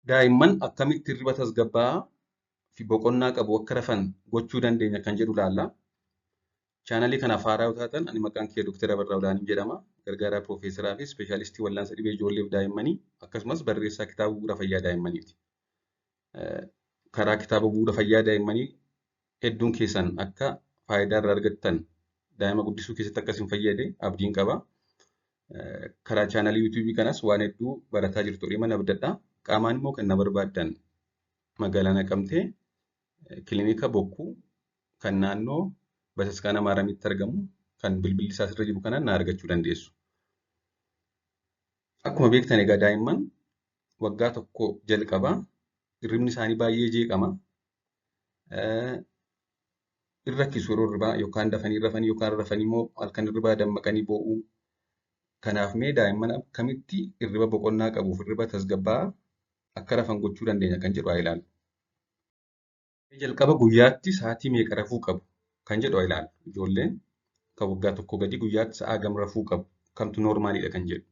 Daa'imman akkamitti hirriba tasgabbaa'aa fi boqonnaa qabu akka rafan gochuu dandeenya kan jedhu ilaalla. Chaanalii kanaaf haaraa yoo taatan, ani maqaan kiyya Dr. Abarraa Olaanii jedhama. Gargaaraa Piroofeesaraa fi Ispeeshaalistii Wal'aansa Dhibee Ijoollee fi Daa'immanii, akkasumas barreessaa kitaaba Bu'uura Fayyaa Daa'immaniiti. Karaa kitaaba Bu'uura Fayyaa Daa'immanii hedduun keessan akka faayidaa irraa argattan, daa'ima guddisuu keessatti akka isin fayyade abdiin qaba. Karaa chaanalii yuutuubii kanas waan hedduu barataa jirtu jedhee abdadha. Qaamaan immoo kan na barbaaddan magaalaa Naqamtee, kilinika Bokkuu kan naannoo Bataskaana Maaramitti argamu, kan bilbilli isaa asirra jiru kanaan na argachuu dandeessu. Akkuma beektan egaa, daa'imman waggaa 1 jalqabaa hirribni isaanii baay'ee jeeqama. In rakkisu yeroo hirribaa, yookaan dafanii rafanii yookaan rafanii immoo halkan hirribaa dammaqanii boo'u. Kanaaf mee daa'imman akkamitti hirriba boqonnaa qabuuf hirriba tasgabbaa'aa akka rafan gochuu dandeenya kan jedhu haa ilaallu. Jalqaba guyyaatti sa'aatii meeqa rafuu qabu kan jedhu haa ilaallu. Ijoolleen kan waggaa 1 gadi guyyaatti sa'a hagam rafuu qabu? Kamtu noormaaliidha kan jedhu.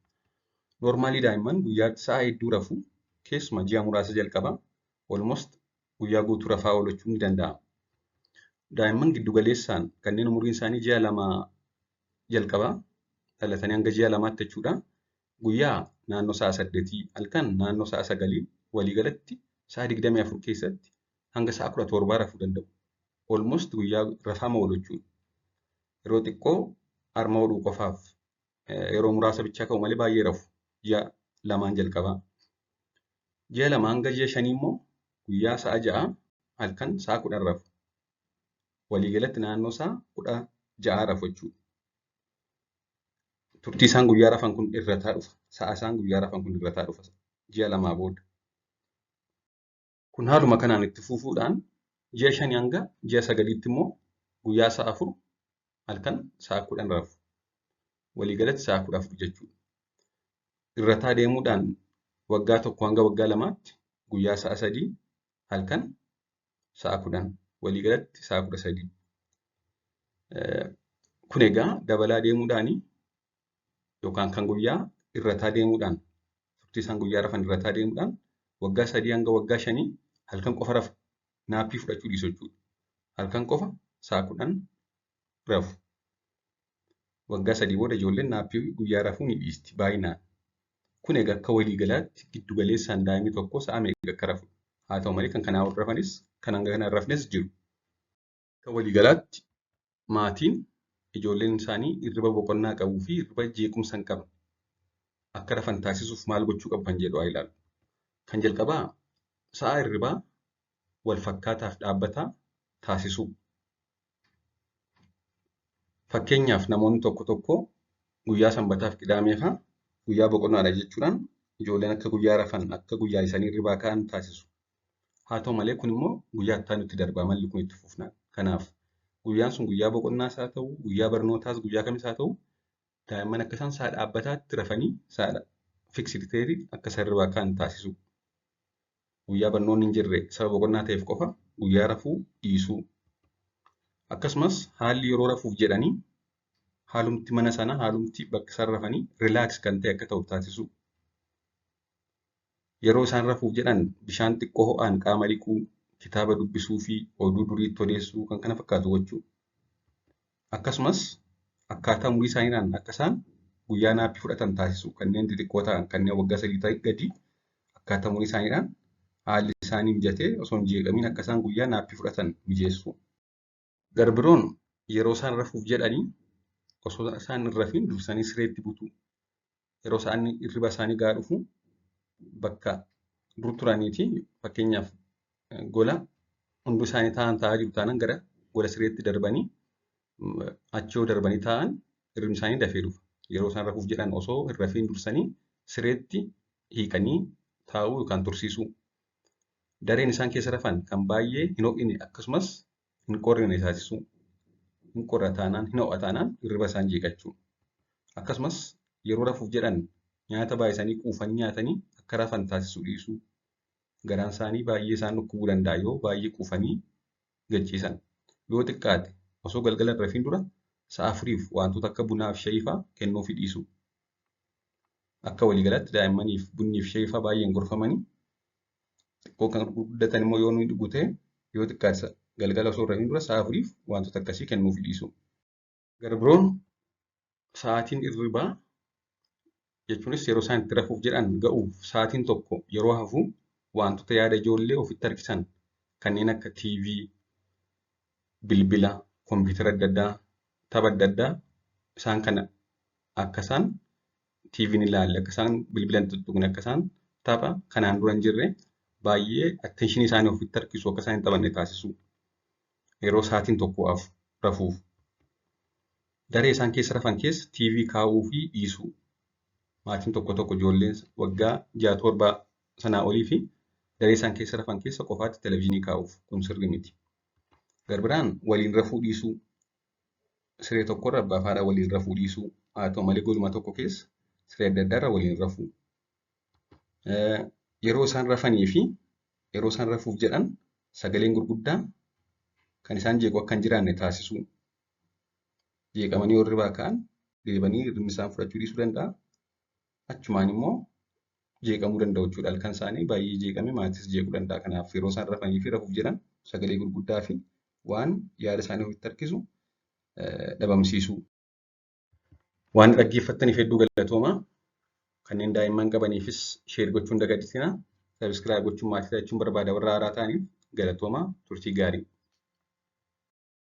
Noormaalii daa'imman guyyaatti sa'a hedduu rafu. Keessumaa ji'a muraasa jalqabaa almost guyyaa guutuu rafaa oolachuun ni danda'ama. Daa'imman giddu galeessaan kanneen umuriin isaanii ji'a 2 jalqabaa, dhalatanii hanga ji'a 2tti jechuudha. Guyyaa naannoo sa'a 8, halkan naannoo sa'a 9, waliigalatti sa'a 24 keessatti hanga sa'a 17 rafuu danda'u. Almost guyyaa rafaama oolu jechuudha. Yeroo xiqqoo harma hodhuu qofaaf yeroo muraasa bichaa ka'u malee baay'ee rafu ji'a 2n jalqabaa. Ji'a 2 hanga ji'a 5 immoo guyyaa sa'a 6, halkan sa'a 10 rafu. Waliigalatti naannoo sa'a 16 rafu jechuudha. Turtii isaan guyyaa rafan kun irrataa dhufa. Sa'a isaan guyyaa rafan kun irrataa dhufa ji'a 2 booda. Kun haaluma kanaan itti fufuudhaan ji'a 5 hanga ji'a 9tti immoo guyyaa sa'a 4, halkan sa'a 10 rafu. Waliigalatti sa'a 14 jechuudha. Irrataa deemuudhaan waggaa 1 hanga waggaa 2tti guyyaa sa'a 3, halkan sa'a 10, waliigalatti sa'a 13. Kun egaa dabalaa deemuudhaani yookaan kan guyyaa irrataa deemuudhaan, turtii isaan guyyaa rafan irrataa deemuudhaan, waggaa 3 hanga waggaa 5 halkan qofa rafu, naappii fudhachuu dhiisu jechuudha. Halkan qofa sa'a 10 rafu. Waggaa 3 booda ijoolleen naappii guyyaa rafuu ni dhiisti baay'inaan. Kun egaa akka waliigalaatti giddu galeessaan daa'imni tokko sa'a meeqa akka rafu. Haa ta'u malee kan kanaa ol rafanis kan hanga kana hin rafnes jiru. Akka waliigalaatti maatiin ijoolleen isaanii hirriba boqonnaa qabuu fi hirriba jeequmsa hin qabne akka rafan taasisuuf maal gochuu qabu kan jedhu haa ilaallu. Kan jalqabaa sa'a hirribaa wal fakkaataaf dhaabbataa taasisuu. Fakkeenyaaf namoonni tokko tokko guyyaa Sanbataaf Qidaamee fa'aa guyyaa boqonnaadha jechuudhaan ijoolleen akka guyyaa rafan, akka guyyaa isaanii hirribaa ka'an taasisu. Haa ta'u malee kun immoo guyyaa itti aanutti darba amalli kun itti fufnaan. Kanaaf guyyaan sun guyyaa boqonnaas haa ta'u, guyyaa barnootaas, guyyaa kamis haa ta'u, daa'imman akka isaan sa'a dhaabbataatti rafanii, sa'a fixed ta'etti akka isaan hirribaa ka'an taasisuu. Guyyaa barnoonni hin jirre sababa boqonnaa ta'eef qofa guyyaa rafuu dhiisuu. Akkasumas haalli yeroo rafuuf jedhanii, haalumti mana sanaa, haalumti bakka isaan rafanii relax kan ta'e akka ta'u taasisuu. Yeroo isaan rafuuf jedhan bishaan xiqqoo ho'aan qaama dhiquu, kitaaba dubbisuu fi oduu duriitti odeessuu kan kana fakkaatu gochuu. Akkasumas akkaataa umurii isaaniidhaan akka isaan guyyaa naappii fudhatan taasisuu. Kanneen xixiqqoo ta'an, kanneen waggaa 3 ta'e gadi, akkaataa umurii isaaniidhaan haalli isaanii mijatee osoo hin jeeqamiin akka isaan guyyaa naappii fudhatan mijeessuu. Garbiroon yeroo isaan rafuuf jedhanii osoo isaan hin rafiin dursanii sireetti butuu. Yeroo isaan hirriba isaanii gahaa dhufu bakka dur turaniiti, fakkeenyaaf gola hundi isaanii taa'an taa'aa jiru taanaan, gara gola sireetti darbanii achi yoo darbanii taa'an hirribni isaanii dafee dhufa. Yeroo isaan rafuuf jedhan osoo hin rafiin dursanii sireetti hiikanii taa'uu yookaan tursiisuu. Dareen isaan keessa rafan kan baay'ee hin ho'ine akkasumas hin qorrine taasisuu. Hin qorra taanaan, hin ho'a taanaan hirriba isaan jeeqachuu. Akkasumas yeroo rafuuf jedhan nyaata baay'isanii quufanii nyaatanii akka rafan taasisuu dhiisuu. Garaan isaanii baay'ee isaan dhukkubuu danda'a yoo baay'ee quufanii gachiisan. Yoo xiqqaate osoo galgala hin rafiin dura sa'a 4f wantoota akka bunaa fi shayii fa'aa kennuufii dhiisuu. Akka waliigalaatti daa'immaniif bunni fi shayii fa'aa baay'een gorfamanii. Xiqqoo kan guddatan immoo yoo nuyi dhugu ta'e yoo xiqqaate galgala osoo hin rafiin dura sa'a 4f wantoota akkasii kennuufii dhiisuu. Gara biroon sa'aatiin hirribaa jechuunis yeroo isaan itti rafuuf jedhan ga'uuf sa'aatiin tokko yeroo hafu wantoota yaada ijoollee ofitti harkisan kanneen akka TV, bilbila, kompiitara adda addaa, tapha adda addaa isaan kana akka isaan TV hin ilaalle, akka isaan bilbila hin tuttuqne, akka isaan tapha kanaan dura hin jirre baay'ee attention isaanii ofitti harkisu akka isaan hin taphanne taasisuu. Yeroo sa'aatiin tokko hafu rafuuf. Daree isaan keessa rafan keessa TV kaa'uu fi dhiisuu. Maatiin tokko tokko ijoolleen waggaa 6, 7 sanaa olii fi daree isaan keessa rafan keessa qofaatti televizyiinii kaa'uuf kun sirrii miti. Gara biraan waliin rafuu dhiisuu. Siree tokkorra abbaa fi haadha waliin rafuu dhiisuu. Haa ta'u malee goduma tokko keessa siree adda addaarra waliin rafuu. Yeroo isaan rafanii fi yeroo isaan rafuuf jedhan sagaleen gurguddaa kan isaan jeequ akka hin jiraanne taasisuu. Jeeqamanii yoo hirribaa ka'an deebanii hirribni isaan fudhachuu dhiisuu danda'a. Achumaan immoo jeeqamuu danda'u jechuudha. Halkan isaanii baay'ee jeeqame maatis jeequu danda'a. Kanaaf yeroo isaan rafanii fi rafuuf jedhan sagalee gurguddaa fi waan yaada isaanii ofitti harkisu dhabamsiisuu. Waan dhaggeeffattaniif hedduu galatoomaa. Kanneen daa'imman qabaniifis share gochuun dagatinaa. Subscribe gochuun maatii ta'achuun barbaada warra haaraa ta'aniif galatoomaa turtii gaarii.